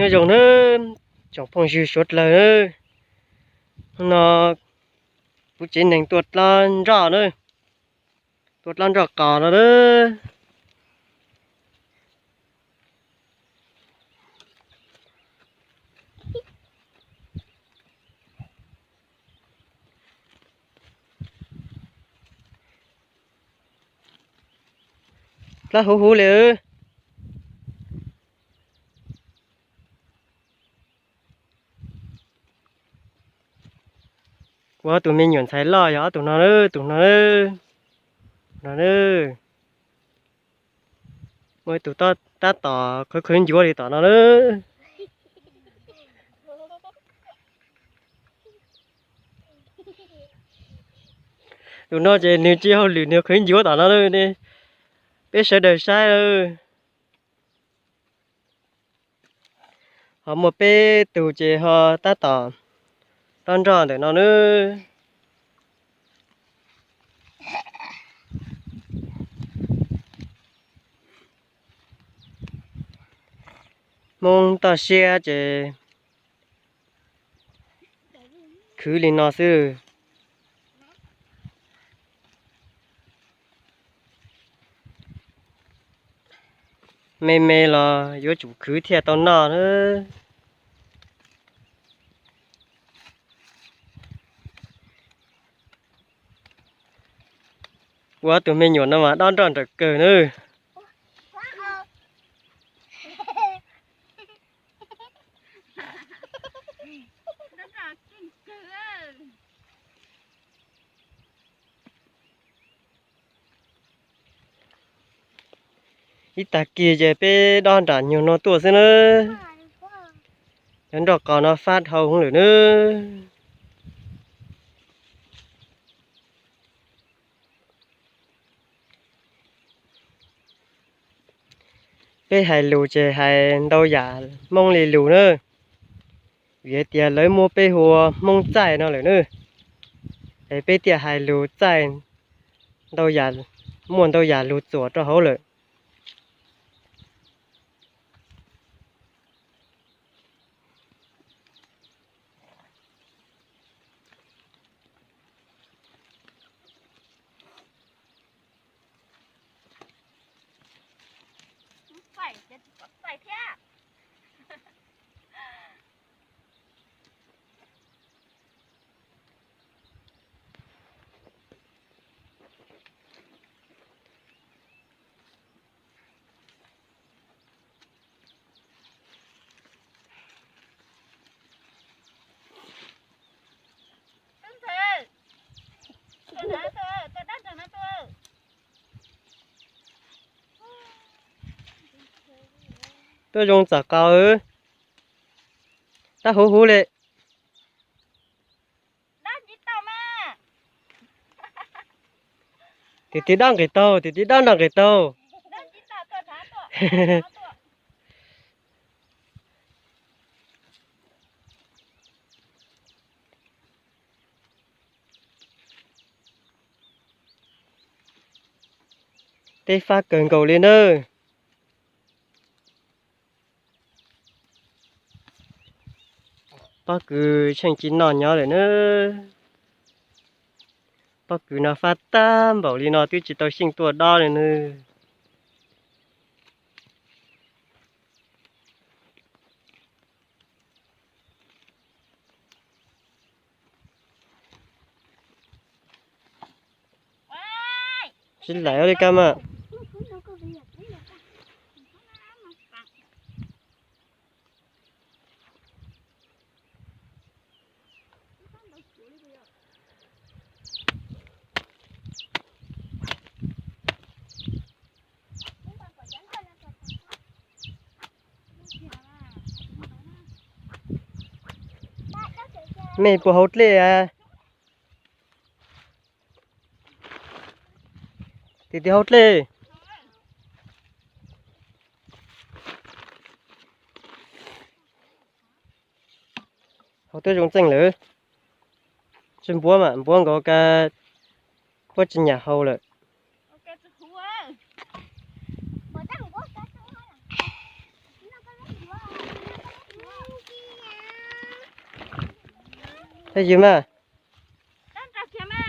Nyob zoo nawb tsoom phooj ywg suav dlawg nawb, hnub no kuv tsev neeg tuaj dlob nroj nawb, tuaj dlob nroj qos no nawb. Dlob huv huv li. Kuv ob tug me nyuam ntxhais loj yog ob tug no, tus no, no, muaj ib tug tab tom qhwv qhwv ncuav li tom no na. Tus no ces nws tsis hauj lwm, nws qhwv ncuav tom no ne, peb sawv daws saib. Ho muaj peb tug ces ho tab tom dob nroj ntawm no nawb. Hmoob toj siab ces khwv li no xwb. Me me los yuav tsum khwv thiaj tau noj na. Ua tus me nyuam no mas dob nroj nrawm kawg na. Ib tag kis ces peb dob nram nyug no tuaj xwb na. Cov nroj qos no fab dhau hwv lawm na. Peb hais lus ces hais ntau yam Hmoob li lus na, vim hais tias lawv muab peb hu ua Hmoob txaij no lawm na. Es peb thiaj hais lus txaij ntau yam, muaj ntau yam lus txuam rau hauv lawm. Tuaj zoo txom qau, tab huv huv li. Tus tib dob nqis taug, tus tib dob nroj nqis taug. Teb fab kawg nkaus li nawb. Pob kws tsheej tsis noj nyob lawm na. Pob kws no fab tag npaum li no twb tsis tau xyeej tuaj dob li nawb. Tsis laim ua li kab mas. Mej puas hauv dlej? Tim tim hauv dlej. Hauv twb zoo txeej lawm. Tsis npuab mas npuab nkaus ka puab tsis nyam hau lawm. Ua cas tsis huv? Ua cas tsis huv? Thaj ywg mas. Dab nrog kiag mas.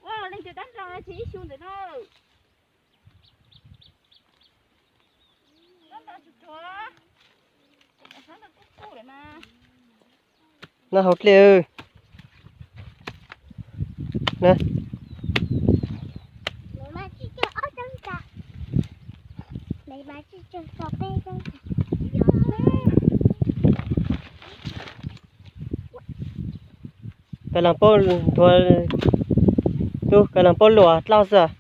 Ua leej twg dab nrog tsis ib xyu ntawm no. Dab nrog tsis tuag. Noj hauv dlej. Koj leej paub, tub, koj leej paub luaj dlauj xwb.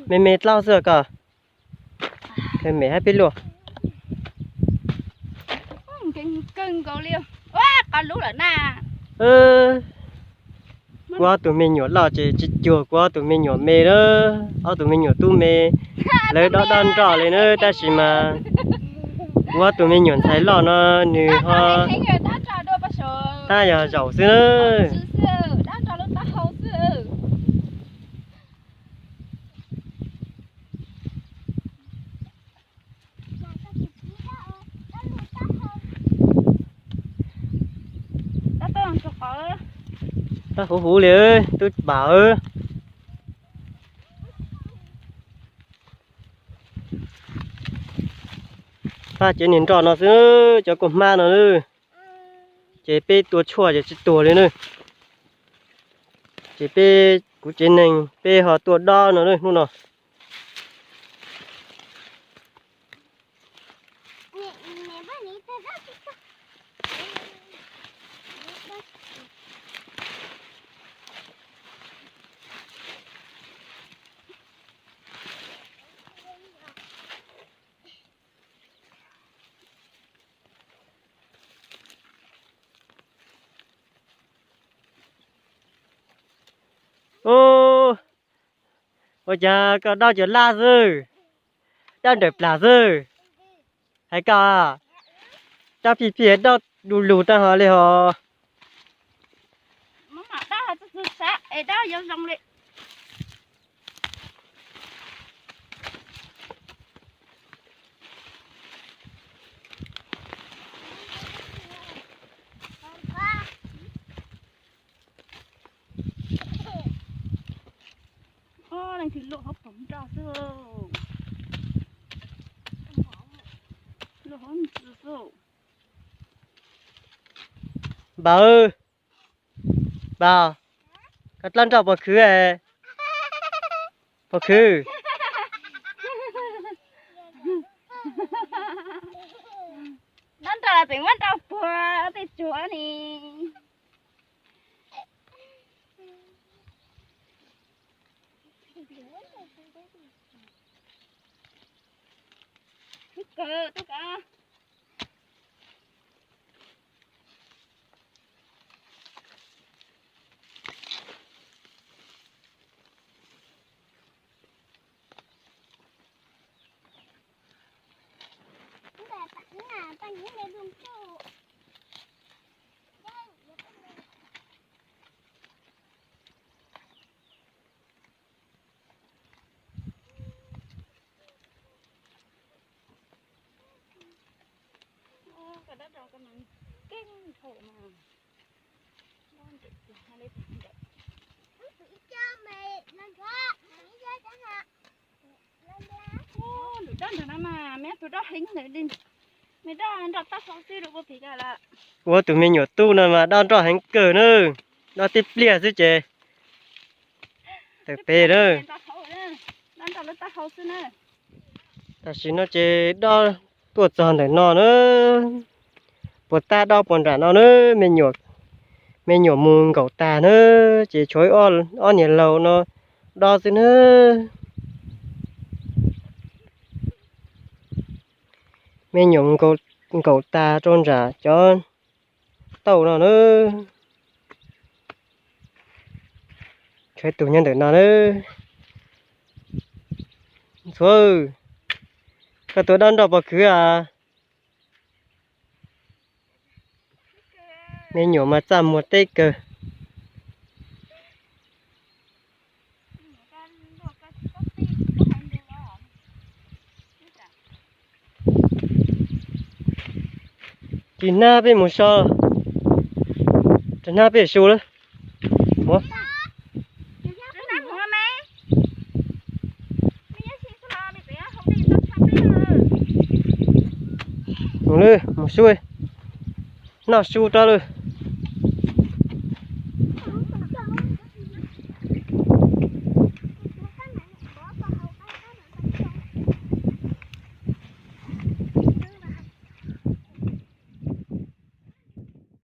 Me me dlauj xwb koj. Koj me hab peb luaj. Kuv ob tug me nyuam loj ces tsis cuag kuv ob tug me nyuam me na. Ob tug me nyuam tub me, lawv dob dob nroj li na, tab sis mas kuv ob tug me nyuam ntxhais loj no nws ho tab yog zaum xwb na. Tab huv huv li, tub Npam. Pab cev niag nroj no xwb, cov kua hmab no. Ces peb tua tshuaj ces tsis tuag li na. Ces peb, kuv tsev neeg peb ho tuaj dob no hnub no. Ua cas koj dob cov laj xwb, dob nrawm plas xwb. Hais koj, dob pij pij dob du lug tag hov li hos. Leej twg luaj hauv paus nroj xwb. Luaj hauv ntxwv xwb. Npam, Npam, koj dlaab nroj puas khwv? Puas khwv? Dlaab nroj los tseem muab nroj puag tej tsuag ni. Tub kawg, tub kawg. Lwm dab ntawm no mas me tus dob heev ntawd, me dob nroj tag hauv xwb rau ua phem kawg lawm. Ua tus me nyuam tub no mas dob nroj heev kawg na, dob tib pliag xwb ces tawm pem na. Tam sim no ces dob tuaj txog ntawm no na, puas tab dob puas nram no na, me nyuam mus nkaum tag na, ces tshuav ob niag laus no dob xwb na. Me nyuam nkaum tag rau nram cov tauj no na. Tshuav ib tug nyob ntawm no na. Ntxhuav, koj tua dob nroj puas khwv a? Me nyuam mas txaj muag teb kawg. Ua, Ris hnab peb mus so, ris hnab peb su lawm. Mus lawm, mus su, noj su rau lawm.